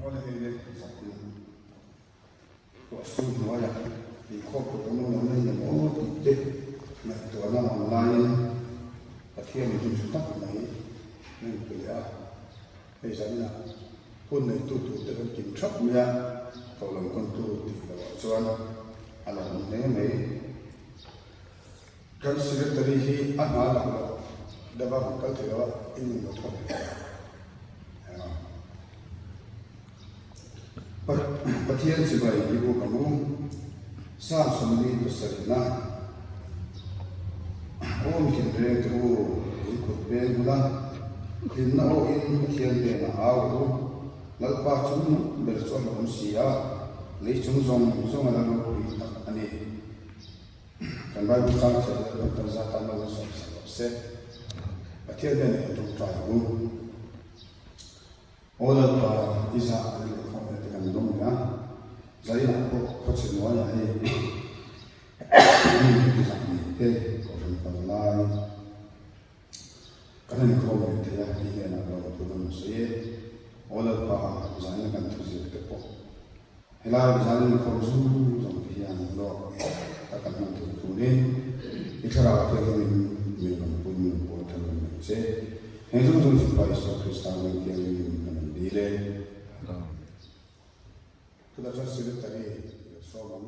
Awle hei le zakin ruah sur hnuaiah inkhawm tur an awm lo mai em aw tih te ngaihtuahna a awm laiin Pathianin hun tha tak mai min pe leh a, hei zaninah hun neitu tur te kan kim thap mai a, tawhlam kawntu tih loh ah chuan a lo awm hle mai. Kan secretary hi a hna lak loh deuh a rawn kal thei lo a, in in lo thawk leh a. Pathian chibai hi buk ang u. Psalm 47 Awm thin reng te u, in kut peng hula, hlimna awhin Pathian hnenah au rawh u. Lalpa chung ber chu a hlawm si a, lei chung zawng zawng a la ropui tak a ni. Kan Bible chang chhiat leh kan kan zat tan lo sawm sak rawh se. Pathian hian i tawngtai ang u. Aw Lalpa, i zah a leh khawm leh te kan dawng leh a. Zainah pawh khawchhe hnuaiah hei mi heti zah nei te kohhran pal lai kan inkhawm leh thei a, i hnenah lawmthu kan rawn sawi e. Aw Lalpa, zaina kan thuzir te pawh Helai zan inkhawm zawng zawng te hian lawk tak an hman theih turin i thlarau thianghlimin min rawn pui min rawn pawl thar reng mai che. Heng zawng zawng chu Pa Isua Krista hming thianghlimin kan rawn dil e. Amen. Tunah chuan Secretary i lo sawm ang.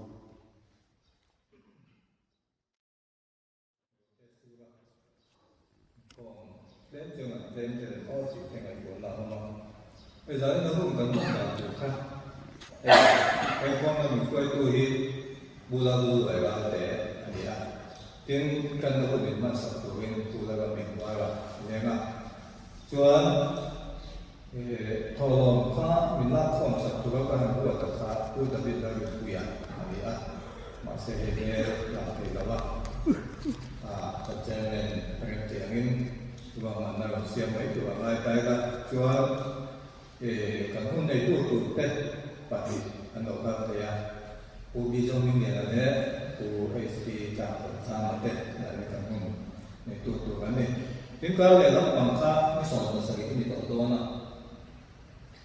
Tlem chuan an tlem tel em aw tih te ngaihtuahna a awm a. Hei zanin a hun kan hman dan tur kha hei he kawng a min hruaitu hi Pu Lalduhai Ralte a ni a. Tin, tanna hun min hmansak turin Pu Lalramengvara a leng a. Chuan thawhlawm kha min lakkhawm sak tura ka han ruat a kha Pu David Lalrinpuia a ni a, mahse hei hmel lang thei lo a, kan chairman a rem thei angin ruahmanna rawn siam mai tur a ngai ta ila. Chuan kan hun neitu turte pahnih an lo kal thei a, Pu Bizo Hmingliana leh Pu HP Tlangthawmsanga te an ni kan hun neitu tur an ni. Tin kar leh lampang kha ni 17 a ni tawh dawn a,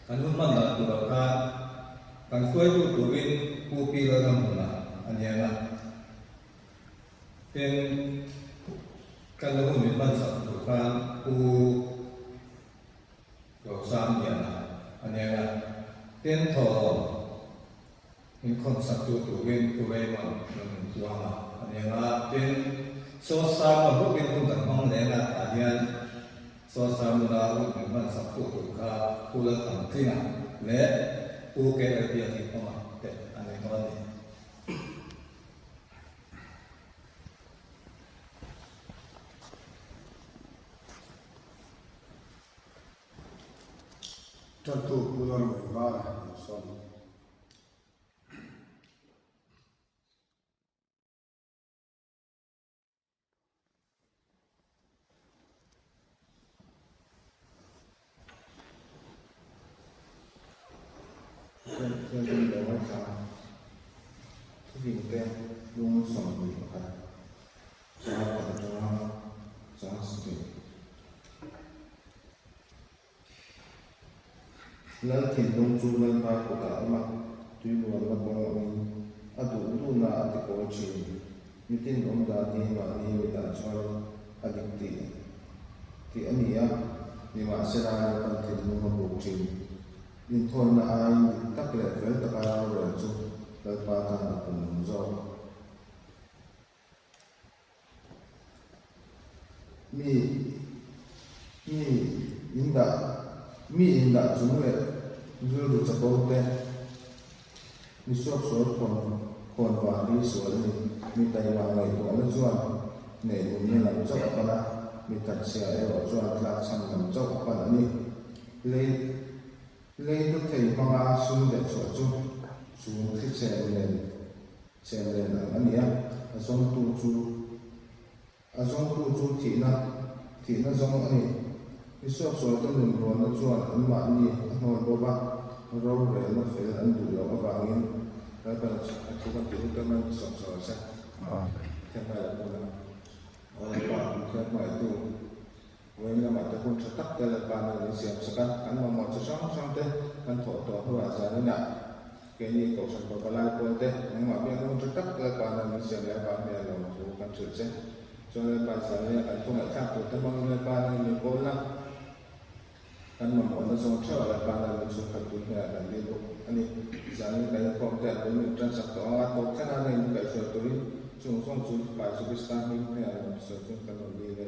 kan hun hman dan turah khan kan hruaitu turin Pu Pi Lalramhmuna a niang a, tin kan la hun min hman sak tur khan Pu Rosangliana a niang a, tin thawhlawm Inkhawm saktu turin Pu Raymond rawn inpuang a, a ni ang a, tin, Saw Sermon bawkin hun kan hmang leng a, tah hian Saw Sermon-a hun min hman saktu tur kha Pu Lalthangtlinga leh Pu KL Biakinkhawma te an ni dawn a ni. Tantu Pu Lalmuihvara lo sawm. Thianghlim lo ngaithla thuvinte lung 21 chang pakhat atanga chang sarih. Lal thinlung chu Lalpa kutah a awm a, tuiluanna kawng awmin a duh duhna a ti kawl thin. Mitin awm dan hi mahni mitah chuan a dik tih tih a ni a, nimahsela Lalpan thinlung a buk thin. Inthawnna aiin dik tak leh fel taka rorel chu Lalpa tan a pawmawm zawk. Mi mi in dah mi in dah chung leh rilru chapo te mi suaksual khawn khawn vang hi sual a ni. Mi taima ngaihtuahna chuan neih nunna lam chauh a pan a, mi thatchhia erawh chuan tlakchham lam chauh a pan a ni. Lei lei hlu thei hmanga sum leh chhuah chu chung thli chhem nen Chhem len ang a ni a, a zawngtu chu a zawngtu chu thihna thihna zawng a ni. I suaksualte nun rualna chuan anmahni a hnawl bo va, rorelna fel an duh loh avangin Lalpan a thu kan tih lut a, man sawmsawi se. Thianghmai lo pawh na. Lalpa, Thianghmaitu. Vawiin lamah te hun tha tak te Lalpa nen min siam sak a, kan mamawh chi hrang hrang te kan thawh tawh hnuah zaninah keini Kohhran Pavalai pawl te nangmah biakna hun tha tak Lalpa nen min siam leh avang hian lawmthu kan hrilh che. Chuan Lalpa zaninah kan thu ngaihthlak tur te hmangin Lalpa nen min pawl la, kan mamawhna zawng theuh ah Lalpa nen min chhungkhat tur hnenah kan dil bawk a ni. Zanin kan inkhawm te a bul min tan sak tawh ang a, tawp thleng a nen min kaihhruai turin chung zawng chu Fapa Jesuh Krista hming hnenah lawmthu sawi chung kan rawn dil e.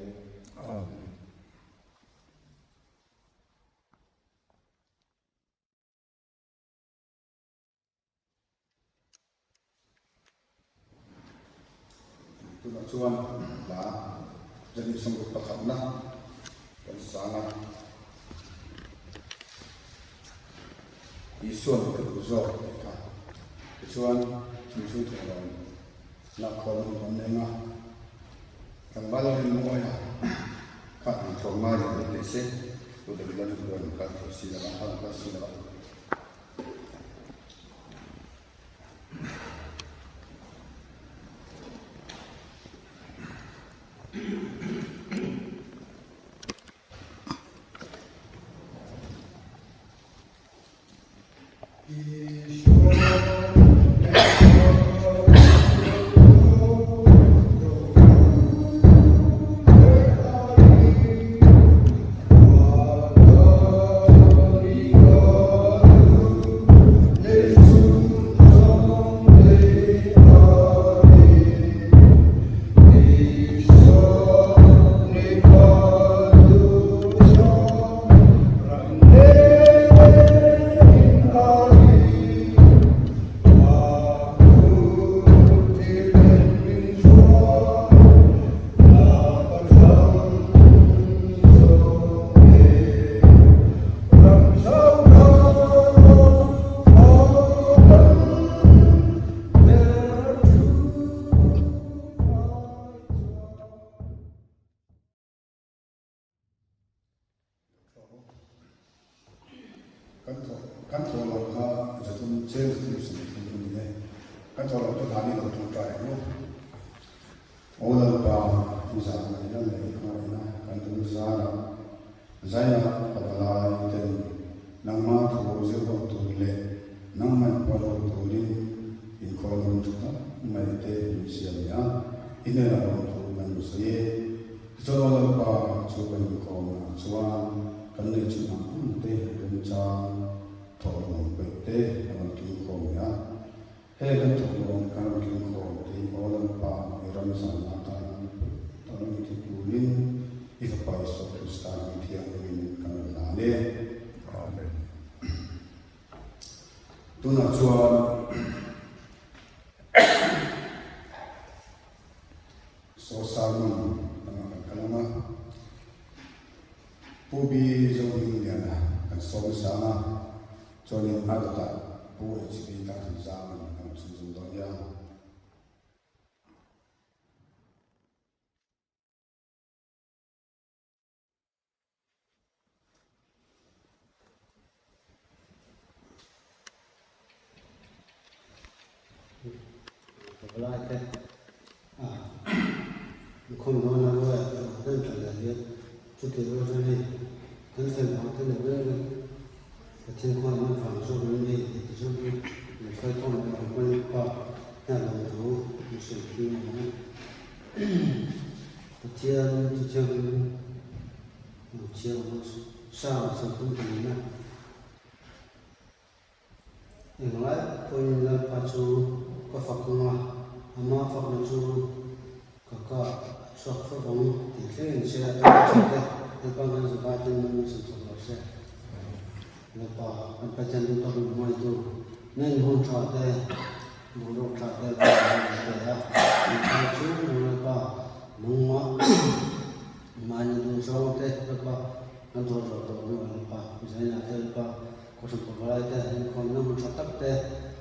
Amen. Tunah chuan hla Janin sawmruk pakhatna kan sang a, Isuan ka duh zawk tih kha. Tichuan chungchung thawhlawm lakkhawm a ni dawn eng a, tlangval a rinmawi a, kha han tlawm ngai leh mai teh se, Pu Davida chu rawn kal thei si lo a, a rawn kal si lo a. Kan thawh kan thawh lo kha zathum cheng zathum 30 a ni e. Kan thawh lo chu hlani lo tawngtai ang u. Aw Lalpa, i zah ngaihna leh i hmangaihna kan dum zara zaina pavalai ten nangma thu zir ho tur leh nangma inpuan ho turin inkhawm hun tha tak mai te min siam leh a, i hnenah rawn thu kan lo sawi e. Tichuan Aw Lalpa chu kan inkhawmnaah chuan kan neih chhun ang ang te remchang thawhlawm peih te a rawn kingkhawm leh a. He kan thawhlawm kan rawn kingkhawm te hi Aw Lalpa i ram zalna atan tak ni thei turin i Fapa Isua Krista hming thianghlimin kan rawn hlan e. Amen. Tunah chuan Saw Salmon lamah kan kal ang a, Pu B Zohmingliana kan sawm sang a, chuanin a dawtah Pu HB Tlangthanzang an rawn chhunzawm dawn nia. Pavalai te inkhawm dawn a ruai a lo reng tha leh hian chutih rual chuan hei kan fel vang te leh reng reng Pathian khuan an vang zawk in hei tih te zawk hi min hruai thawm leh ang pawn pa hian lo thu min sawi thin a ni. Pathian chu thianghlim lo chiang ang sang sawmthum pahnih a. Englai pawhin Lalpa chu ka fak ang a, ama fakna chu ka kah chhuak fo vang tih thlengin se a tan a te Lalpa kan zavai ten min sawm chhuak lo se. Lalpa kan Pathian duh tak min hmaitu na inhun tha te Boruak tha te pawh a rawn pe a, inthar chu Lalpa nangmah mahni duh zawng te Lalpa kan thawh zawh tawh hnu ah Lalpa Zaina te Lalpa Kohhran pavalai te inkhawmna hmun tha tak te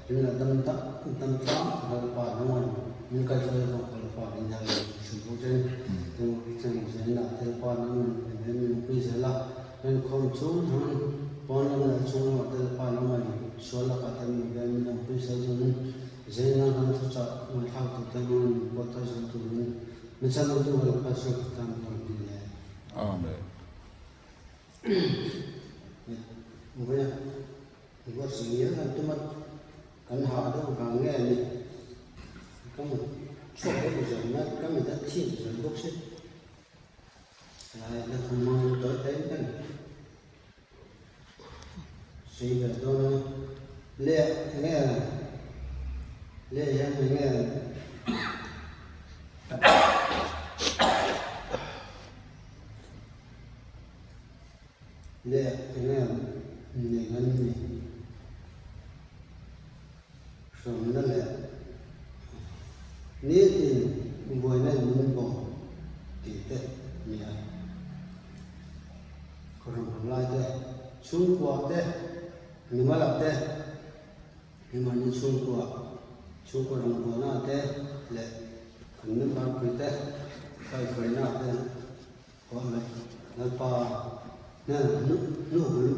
rin lah dam tak dam tlang tak Lalpa nangmah min kaihruai avang kha Lalpa min hel lo hrim bawk chen chen Zaina te Lalpa nangmah min nunpui zel a. Inkhawm chung chuan pawn lam leh chhung lamah te pa lamah in sual lakah te min veng min awmpui sel chuan Zaina kan thuchah ngaihthlak tur te hmangin min pawt thar zel turin min chhan awmtu ka la phal sual khat khan min rawn ti le. Amen. Vawiin buatsaih ngial kan tum a, kan hah deuh vang nge a ni. Ka mut chhuak deuh zel mai, ka mit a thip zel bawk si. Helai la thum hmang tawi tawi em sawi ve dawn a ni. Le enge le hian enge le enge nei an ni hrawmna leh nitin buaina in min bawm tih te a ni a. Khawhran khawm lai te, chhungkua te, mimal ah te, hemahni chhungkua, chhungkua rawngbawlna ah te leh kan member pui te kaihhruaina ah te pawh leh Lalpa hnen hnuh hul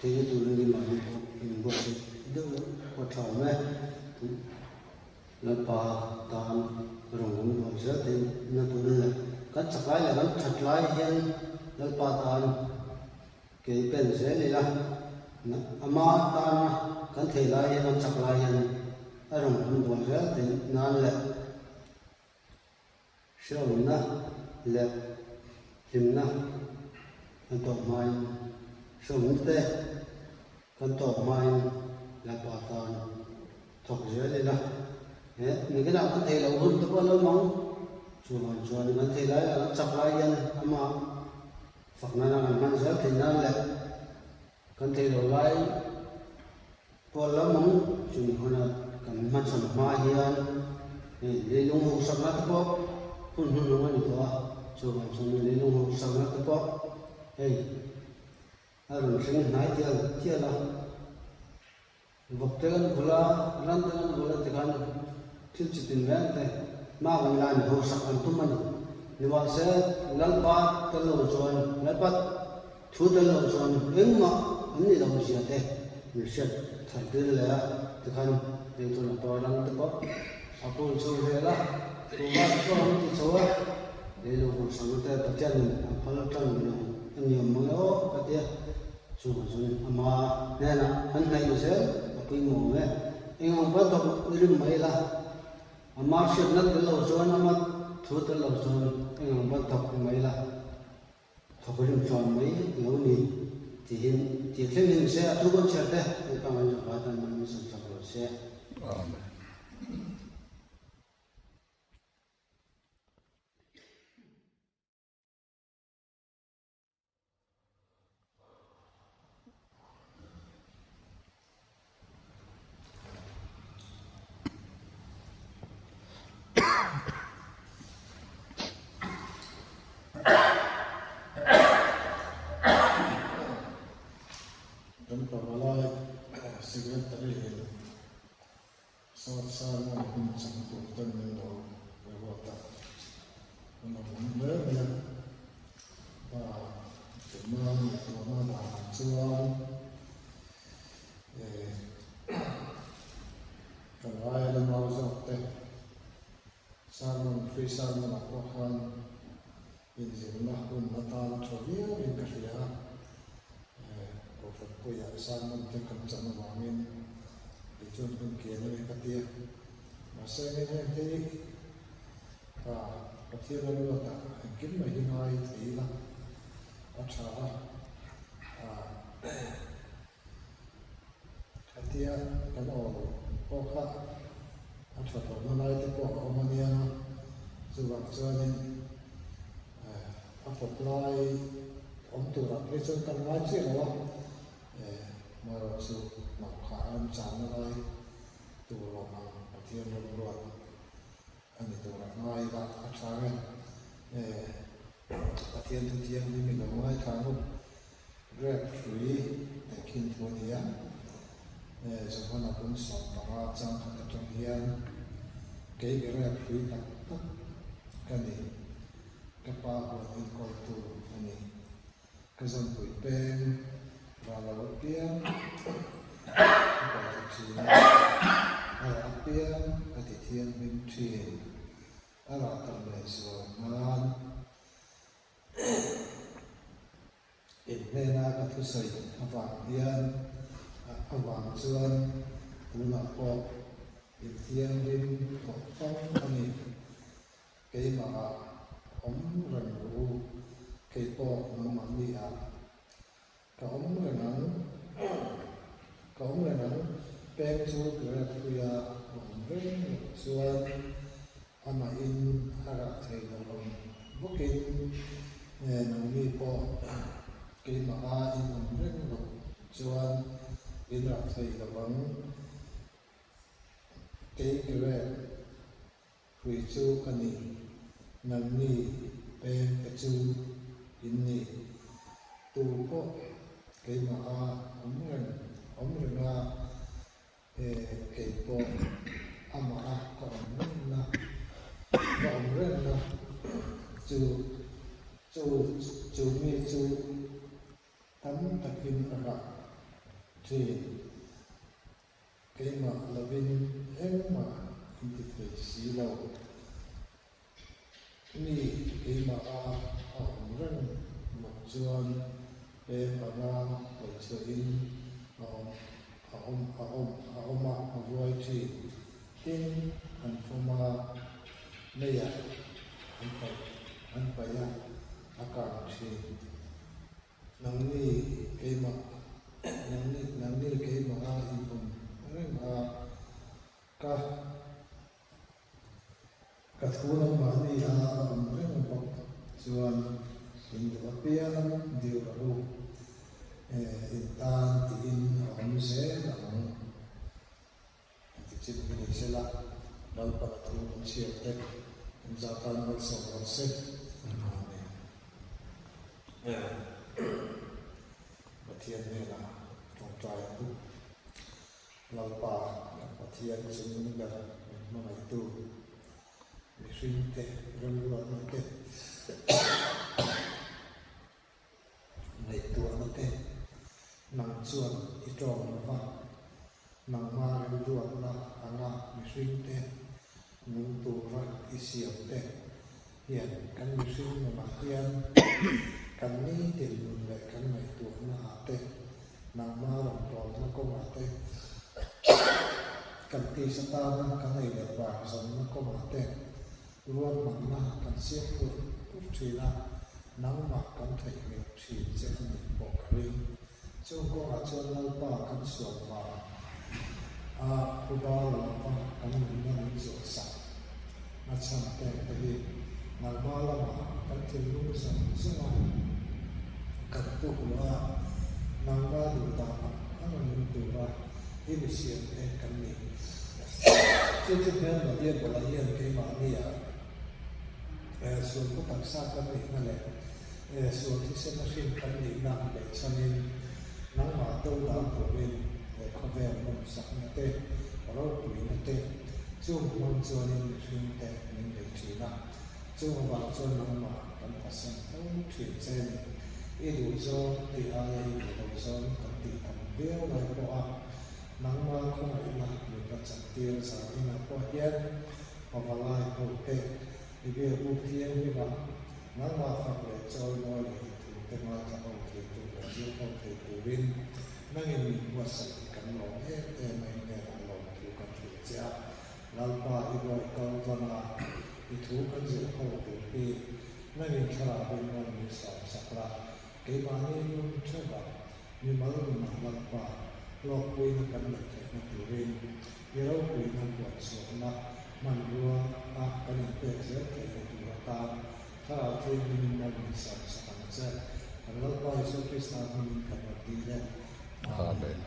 theihna turin keimahni pawh inbuatsaih deuh deuh pawh a tha awm e. Lalpa tan rawng kan buai zel theih na turin leh kan chak lai leh kan that lai hian Lalpa tan kei pen zel ila, ama tana kan theih lai hian kan chak lai hian a rawng kan buai zel theih nan leh Hreawmna leh hlimna kan tawk hmain hreawmna te kan tawk hmain Lalpa tan thawk zel ila. He nikinah kan thei loh hun te pawh a lo mang. Chuvang chuan kan thei lai leh kan chak lai hian amah fak nana kan hman zel theih nan leh kan thei loh lai pawh a lo mang. Chumi huna kan hmachhawn hma hian hei leilung hausakna te pawh hun hnuhnung a ni tawh a, chuvang chuan leilung hausakna te pawh hei a rawn thleng hnai tial tial a. Vawk te kan vul a, ran te kan vul a tikhan thil chi tin reng te hma kan la ni hausak kan tum a ni. Nimahse Lalpa tel lo chuan, Lalpa thu tel lo chuan engmah an ni lo zia te min hriat thar tir leh a tikhan hei tuna pawh ram te pawh a kul chho zel a, kuhva te pawh an ti chho a, lei lo hausak te Pathianin a phal tan lo a ni awm mang e aw ka ti a. Chuvang chuan ama hnenah kan hnaih zel a pawimawh awm e. Eng ang pawh thawk i rim mai la, ama hriatna tel lo chuan, ama thu tel lo chuan eng ang pawh thawk mai la, thawk rim tluan mai lo ni tihin tih thleng hi ni se, a thu kan chhiar te kan kang an zawh atan man min sawm chak lo se. Amen. Kan pavalai Secretary in South Salmon hun chang tur ten min lo reward a, kan lo awm hle mai a. Pa tuna ngaihtuahna danah chuan eh kan aia la nau zawk te Salmon Free Salmon ah pawh khan inzirna hun atan a tha viau in ka hria a, eh Kohhran puiah Salmon te kan chan avangin kei chuan hun kian a ni ka ti a, mahse hei heng te hi ah Pathian a ruatah engkim mai hi ngai thei ila a tha a, ah Khatia kan awl pawh kha a tha hlawhna lai te pawh a awm a nia, chuvang chuanin a pawp lai awm turah phei chuan kan ngai chiah lo a, hmarawh chu hlauh kha a rawn channa lai tur awm ang Pathian remruat a ni turah ngai ila a tha nge. Pathian thu thianghlim i lo ngaithla ang u. Grep hrui tehkhin thu a ni a, Johana bung 15 chang khat atang hian kei grep hrui tak tak ka ni, ka pa huan enkawltu a ni. Ka zawnpui peng rah lo apiang a paihthla thin a, a rah apiang a ti thianghlim thin. A rah tam leh zual nan In hnena ka thusawi avang hian avang chuan tunah pawh in thianghlim tawh fang a ni. Keimahah awm reng rawh u, kei pawh nangmahni ah ka awm reng ang. Ka awm reng ang, peng chu Grape-puia a awm reng loh chuan amahin a rah thei lo ang bawkin nangni pawh keimaha in awm reng loh chuan in rah thei lo ang. Kei Grape Hrui chu ka ni, nangni peng te chu in ni. Tu pawh keimaha awm reng awm reng a, he kei pawh amaha ka awm rengna ka awm rengna chu chu chu mi chu tam takin a rah thin. Keimah lovin engmah in ti thei si lo. Mi keimah a a awm reng loh chuan peng anga paihchhuahin a awm a awm a awm a awm a a vuai thin. Tin, an fawm a, meiah an paih an paih a, a kang thin. Nangni keimah nangni nangni keimah a in awm reng a, ka ka thu nangmahni a a awm reng bawk chuan in duh apiang dil rawh u, in tan tiin a awm zel ang. Ti chin hi ni sela, Lalpana thu kan chhiar te kan za tan malsawm rawh se. Amen. Pathian hnenah tawngtai ang u. Lalpa kan Pathian chung ber min hmangaihtu, mihringte remruatna te, Ngaihtuahna te, nang chuan i tawng lo va, nangma rilruatna anga mihringte nung tura i siam te hian kan mihring nunah hian kan nitin nun leh kan ngaihtuahna ah te, nangma rawn tawlna kawngah te, kan tisa tana kan ei leh bar zawnna kawngah te, Ruahmanna kan siam pur pur thin a, nangmah kan theihnghilh thin che a nih pawh ka ring. Chung kawngah chuan Lalpa kan sual vang a phuba la lova kan nunna min zuah sak na chhan teng te hi nangma lamah kan thinlung zawng zawng a kan tuk luh a, nangma duh dan ang ang a nung tura i misiam te kan ni. Chu chu hmelma Diabola hian keimahnia sualpu taksa kan nihna leh sual thisena hrin kan nihna behchhanin nangmah do dal turin he khawvel nawmsakna te, ropuina te chung hmang chuanin mihringte min bei thin a. Chung avang chuan nangmah kan phasan fo thin che ni. I duh zawng tih aia i duh lo zawng kan tih tam viau lai pawh a. Nangma khawngaihna min la chantir zan inah pawh hian pavalai ho te i biak buk thianghlim a, nangma fak leh chawi mawi leh i thu te ngaithla ho thei tur leh zir ho thei turin nangin min buatsaih hi kan lawm em em a, i hnenah lawmthu kan hrilh che a, Lalpa i bawi kal tlang a, i thu kan zir ho tur hi nangin thlarau in rawn min sawm sak la, keimahni nun theuh a, Mimal nunah Lalpa hlawkpuina kan neih theihna turin i ropuina puanchhuahna hmanrua a kan inpek zel theihna tur atan Thlarau Thianghlimin mal min sawm sak ang che. Kan Lalpa Isua Krista hmingin kan rawn dil e. Amen.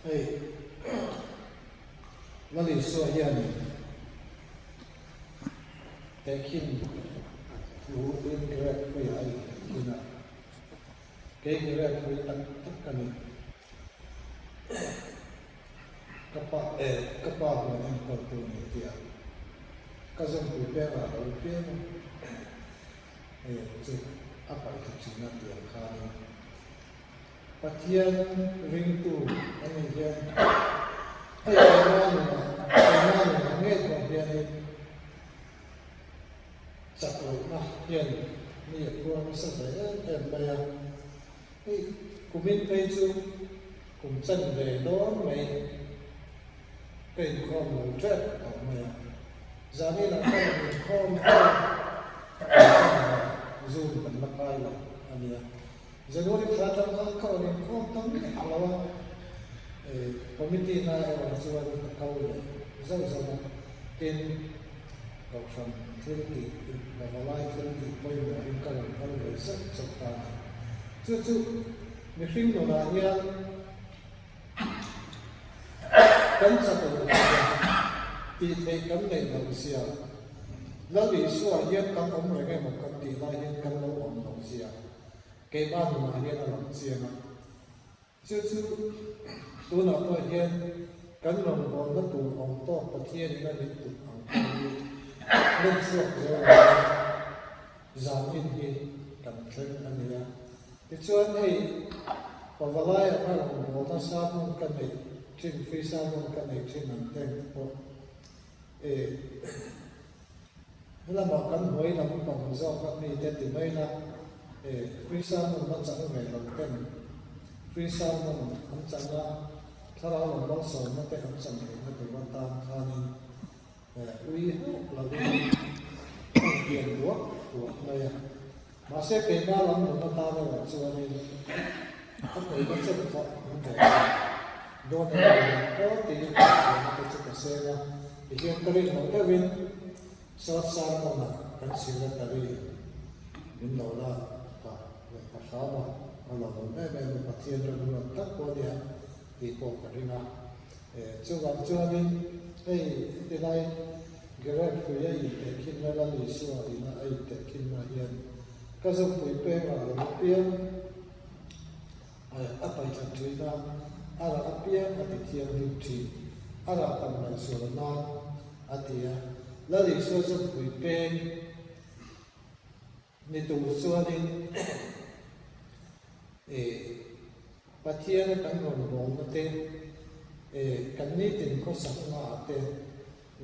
Hei Lal Isua hianin Tehkhin thu in Grep puiah a inheh thin a, kei Grep pui tak tak ka ni. Ka pa eh ka pa huan enkawltu ni tia ka zawmpui pengah lo piang a, hei ang chu a paihthla thin a tiang khanin Pathian ringtu a nih hian hei keimah nunah keimah nunah ngei pawh hianin chak lohna hian Mi a phuar nasa ve em em mai a. Hei kumin phei chu kum chan ve dawn mai ka inkhawm lo tep tawh mai a. Zanin ah ka rawn inkhawm tawh a, kum chan ve Zoom kan la kai lo a nia. January thla atang khan ka rawn inkhawm ta miah lo a, committee na erawh chuan ka kal leh zauh zauh a, tin Kohhran thil tih Bavalai thil tih pawimawhin ka rawn kal ve zauh zauh ta a ni. Chu chu mihring nunah hian kan chak loh zia, tih theih kan neih loh zia, Lal Isua hian kan awm reng emaw kan tih lai hian kan lo awm loh zia keimah nunah hian a lang chiang a. Chu chu tunah pawh hian kan rawngbawlna tur awm tawk Pathianin a min tuk ang pawh hi hlen chhuak zo lo a, zan in hi kan thleng a ni a. Tichuan hei Pavalai anga rawngbawlna sermon ka neih thin, free sermon ka neih thin ang teng te pawh e helamah kan hnuai lam pang zawk a mi te ti mai la e free sermon la chang ve lo ten free sermon an chang a thlarau lam malsawmna te an chan theihna tur atan khanin e ui hauh lovin an pian duah duah mai a. Mahse keimah lam nun atan erawh chuanin a hmuihna chen kha an ve a, dawn em ni ang aw tiin ka hmuhna te chu ka seng a, tihian ka rin loh deuhin South Sermon-a kan secretary min lo la ta leh ta hram a, a lo awm em em a, Pathian remruat tak pawh ania tih pawh ka ring a. Chuvang chuanin hei hetilai Gerard hrui a intehkhinna Lal Isua ina a intehkhinna hian ka zawmpui pengah lo apiang a paithla thin a, a rah apiang a ti thianghlim thin, a rah tam ngaihsual nan a ti a. Lal Isua zawmpui peng Ni tur chuanin e Pathiana kan rawn bawlna te, e kan nitin khawsakna ah te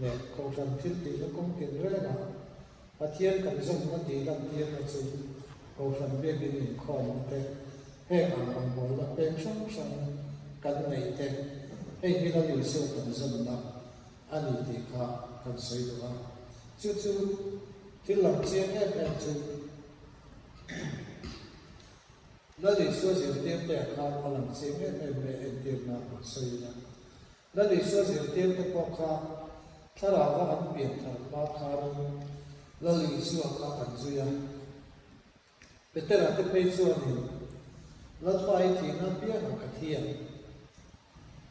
leh Kohhran thil tihna kawng tin rengah Pathian kan zawmna tih lantirna chu Kohhran biakin inkhawmna te, heng ang rawngbawlna peng hrang hrang kan neih te, hei hi Lal Isua kan zawmna a ni tih kha kan sawi duh a. Chu chu thil lang chiang em em chu Lal Isua zirtirte ah khan a lang chiang em em mai a entirna an sawi a. Lal Isua zirtirte pawh kha thlarauva an pian thar hma khanin Lal Isua kha an zui a. Petera te phei chuanin Lalpa i thihna apiangah ka thi ang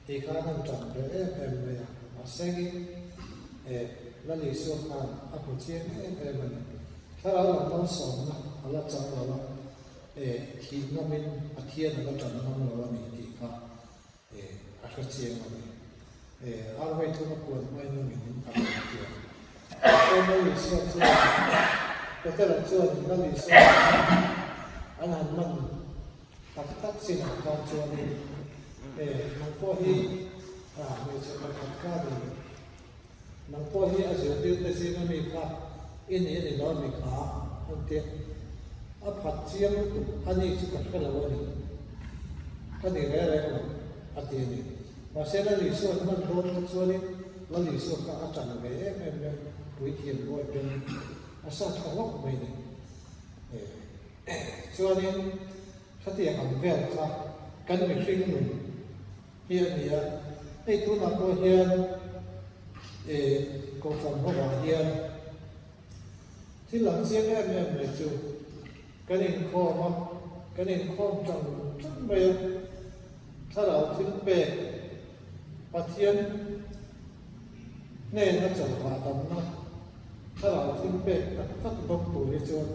tih khan an ṭan ve em em mai a, mahse e Lal Isua khan a hmu chiang em em a ni. Thlarau lam malsawmna a la chang lo a, e thih ngamin Pathian a la ṭan ngam lo a ni tih kha e a hre chiang a ni. E Arvei thum a kuan hmain nungin in a rawn ti a. Mahse Lal Isua chuan Petera chuan Lal Isua an han man tak tak chinah khan chuanin e nang pawh hi a hmeichhe pakhat kha a ni. Nang pawh hi a zirtirte zinga mi kha i ni a ni lo mi kha an ti a. A phat chiang lutuk a ni chu ka hre lo a ni. Ka ni reng reng lo a ti a ni. Mahse Lal Isua an hman dawn kha chuanin Lal Isua kha a ṭan ve em em mai a, puithiam bawi beng a sa tha hlauh mai ni. Chuanin khatiang ang vel kha kan mihring nun hi a ni a, hei tunah pawh hian Kohhran hovah hian thil ang chiang em em mai chu kan inkhawm a, kan inkhawm ṭang ṭang mai a, thlarau thil pek Pathian hnena chawlhah damna thlarau thil pek tak tak dawng tur hi chuan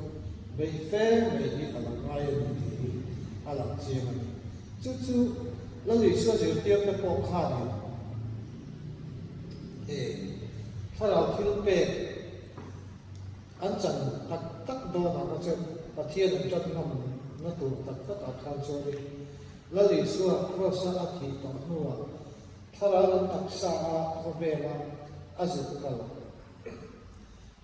beih fe mai hi a lo ngai a ni tih hi a lang chiang a ni. Chu chu Lal Isua zirtirte pawh khanin he thlarau thil pek an chan tak tak dawnah kha chuan Pathian an tan ngam na tur tak takah khan chuanin Lal Isua Kraws-a a thih tawh hnuah thlarau lam taksa a khawvela a zuk kal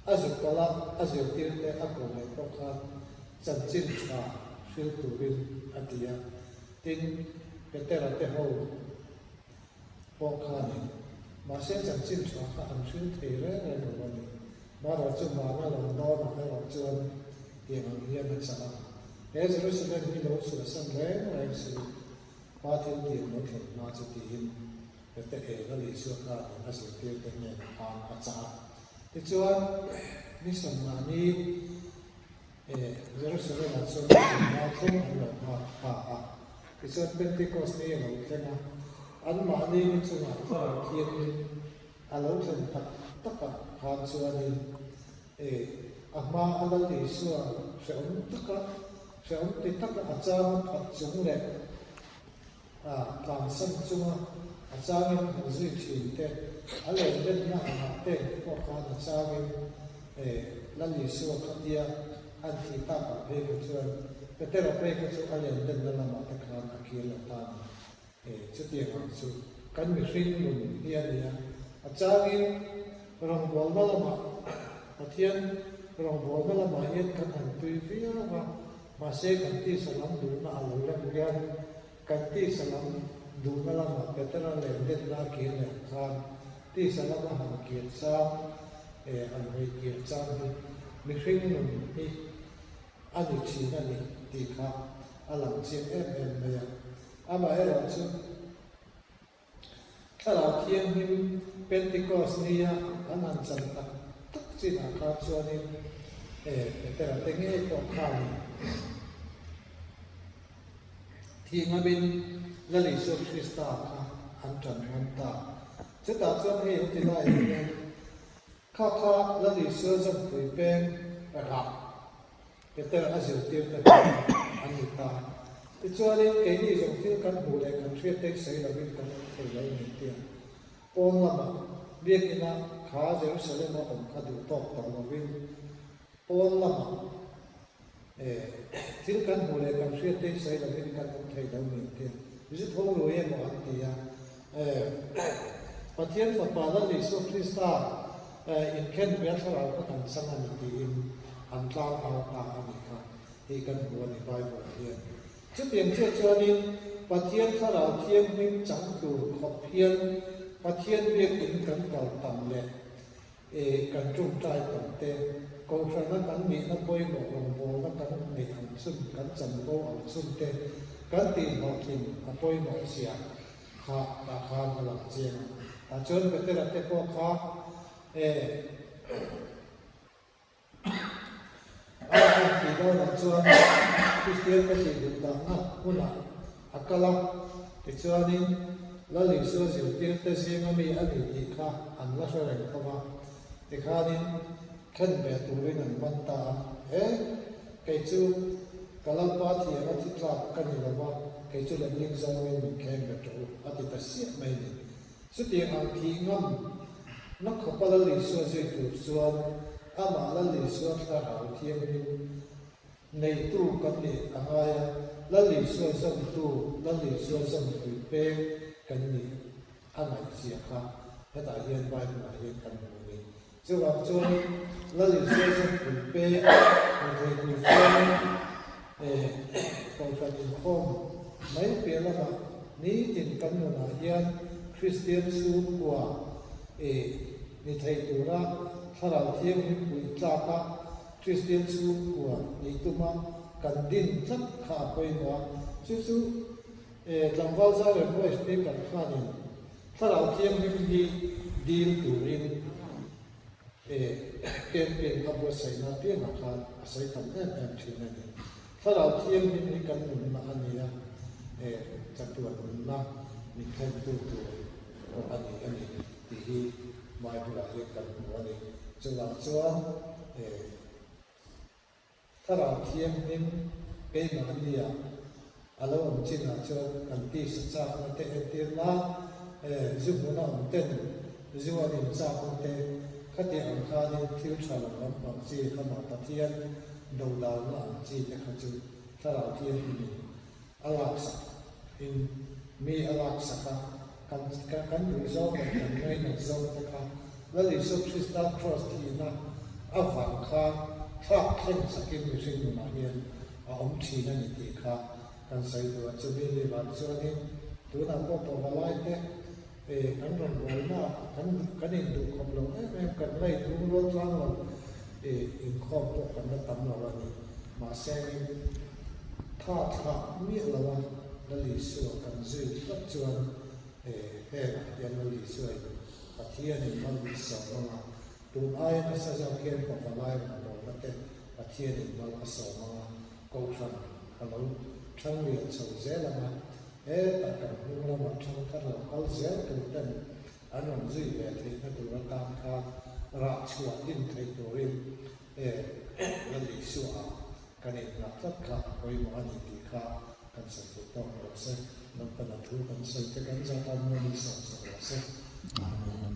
a zuk kal a, a zirtirte a ko leh pawh khan. Chanchin tha hril turin a ti a. Tin, Petera te ho pawh khanin mahse chanchin tha kha an hril thei reng reng lo a ni. Mara chu mana lo dawnah erawh chuan tiang ang hian a chah a, He Jerusalem hi lo chhuahsan reng reng suh, Pa thil tiang lo thlen hma chu tiin Pete eng a Isua khanin a zirtirte hnenah khan a chah a. Tichuan, ni sawmnahni Jerusalem-ah chuan hma thleng an lo nghak ta a. Tichuan Pentecost ni a lo thleng a, anmahni ni chungah Thlarau Thianghlim a lo thlen tak takah khan chuanin a hma a Lal Isua hrehawm taka hrehawm ti taka a chang a phat chung leh a tlansan chunga a changin han zui thin te, a lendenna angah te pawh khan a changin Lal Isua khatia an thih tak ang phei kha chuan Petera phei kha chu a lendenna lamah te khan a kir lo ta a ni. Chutiang ang chu kan mihring nun hi a ni a, a changin rawngbawlna lamah Pathian rawngbawlna lamah hian kan han tui viau a, Mahse kan tisa lam duhna a lo lem hian kan tisa lam duhna lamah Petera leh Denna a kir leh ang khan tisa lama han kir chang eh han hawi kir chang hi mihring nun hi a ni thin a ni tih kha a lang chiang em em mai a. Amaherawhchu Thlarau Thianghlim Pentecost nia an han chan tak tak chinah khan chuanin he Petera te ngei pawh khanin thih ngamin Lal Isua Krista kha an ṭan ngam ta. Chutah chuan hei heti laiah hian kha kha Lal Isua zawmpui peng rah Peter a zirtirte kha an ni ta. Tichuanin, keini zawng thil kan hmuh leh kan hriat te sawi lovin kan awm thei lo ni tia pawn lamah biakina kha Jerusalem-a awm kha duh tawk tawh lovin pawn lamah thil kan hmuh leh kan hriat te sawi lovin kan awm thei lo ni tia zu tho lui emaw an ti a. Pathian Fapa Lal Isua Krista inkhen hmel thlarau kha kan chang a ni tiin an tlang au ta a nih kha tih kan hmu a ni Bible ah hian. Chutiang chiah chuanin Pathian thlarau thianghlim chang tur khawp hian Pathian biakin kan kal tam leh kan tawngtai tam te, Kohhrana kan nihna pawimawh rawngbawlna kan neih ang chun kan chanvo ang chun te kan tihhlawhtlin a pawimawh zia kha tah khan a lang chiang a. Tah chuan Petera te pawh kha e a han tih dawnah chuan Kristian te tih duh dahna hmunah a kal a, tichuanin Lal Isua zirtirte zinga mi a ni tih kha an la hre reng tho va, tikhanin khen ve turin an man ta a, He, kei chu ka Lalpa thiana thi tlak ka ni lo va, kei chu lemling zawngin min kheng ve tawh u, a ti ta siah mai ni. Chutiang ang thih ngam na khawpa Lal Isua zui tur chuan amah Lal Isua thlarau thianghlim Neitu kan nih a ngai a, Lal Isua zawmtu, Lal Isua zawmpui peng kan nih a ngaihzia kha hetah hian Bible-ah hian kan hmu a ni. Chuvang chuanin Lal Isua zawmpui peng hmu thei tur chuanin Kohhran inkhawm mai piah lamah nitin kan nunah hian Kristian chhungkua ni thei tura Thlarau Thianghlim puih tlaka Kristian chhungkua nih tuma kan din tlat kha a pawimawh a, chu chu tlangval zau leh boy speaker khanin Thlarau Thianghlim hi dil turin camping a buatsaihna apiangah khan a sawi tam em em thin a ni. Thlarau Thianghlim hi kan nunna a ni a, chatuan nunna min thlentu tur pawh a ni a ni tih hi Bible-ah hian kan hmu a ni. Chuvang chuan Thlarau Thianghlim keimahnia a lo awm chinah chuan kan tisa chakna te entirna, zu hmuna awm ten zu an in chakna te khatiang ang khanin thil tha lo lampang chi amah Pathian dodalna ang chi te kha chu Thlarau Thianghlimin a laksak in mi a laksak a, kan kan duh zawng leh kan ngainat zawng te kha Lal Isua Krista Kraws thihna avang khan thlak thleng sakin mihring nunah hian a awm thin a ni tih kha kan sawi duh a. Chumi ni vang chuanin tunah pawh pavalai te kan rawn buaina kan kan induhkhawp lo em em, kan la inlungrual tlang lo, inkhawm pawh kan la tam lo a ni. Mahse tha thlak miah lo a Lal Isua kan zui tlat chuan hengah hian Lal Isua in Pathianin mal min sawm ang a, tun aia nasa zawk hian pavalai rawn bawlna te Pathianin mal a sawm ang a, Kohhran a lo thang lian chho zel ang a, hetah kan hnung lamah thang thar lo kal zel tur ten an rawn zui ve theihna tur atan khan rah chhuah din thei turin Lal Isua kan inngah tlat kha a pawimawh a ni tih kha kan sawi duh tawk rawh se. Lalpana thu kan sawi te kan zat a, Moni sawm sak rawh se. Amen.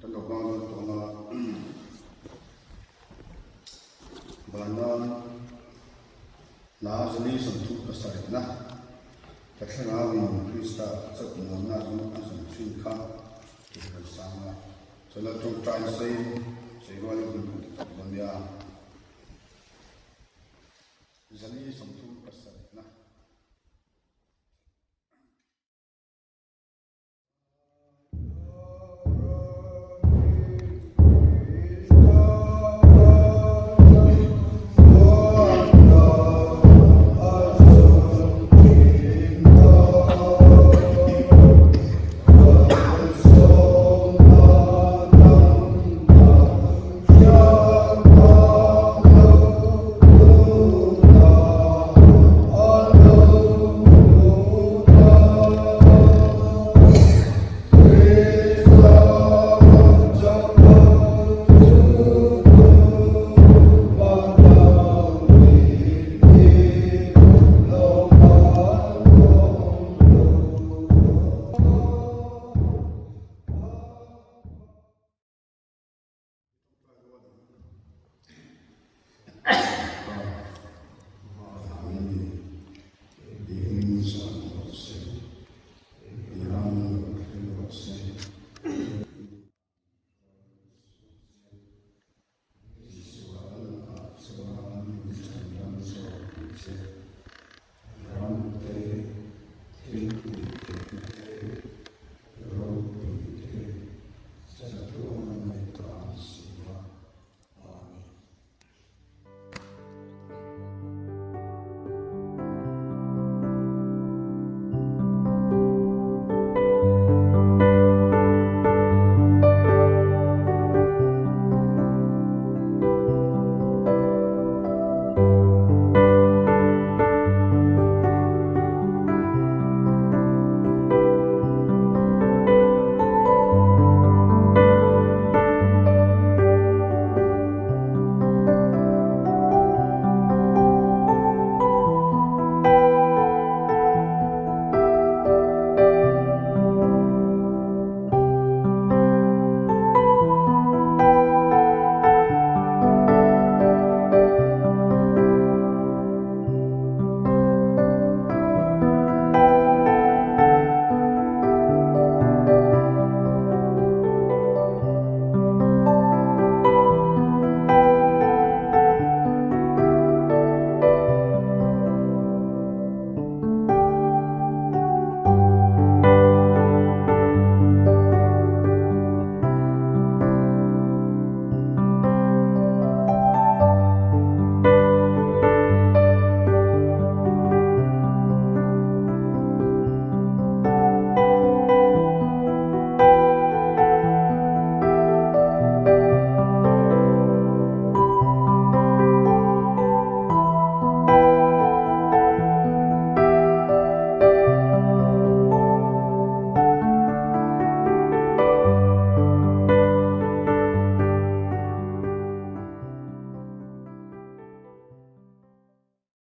Kan lo hmang dawn tawh a, Vanram hna zali 37 na ka thlarauin Krista chauh nuamna chu a zawng thin kha tih kan sang a, chuan tawngtai sei sei rualin hun kan ti tawp dawn nia. 437.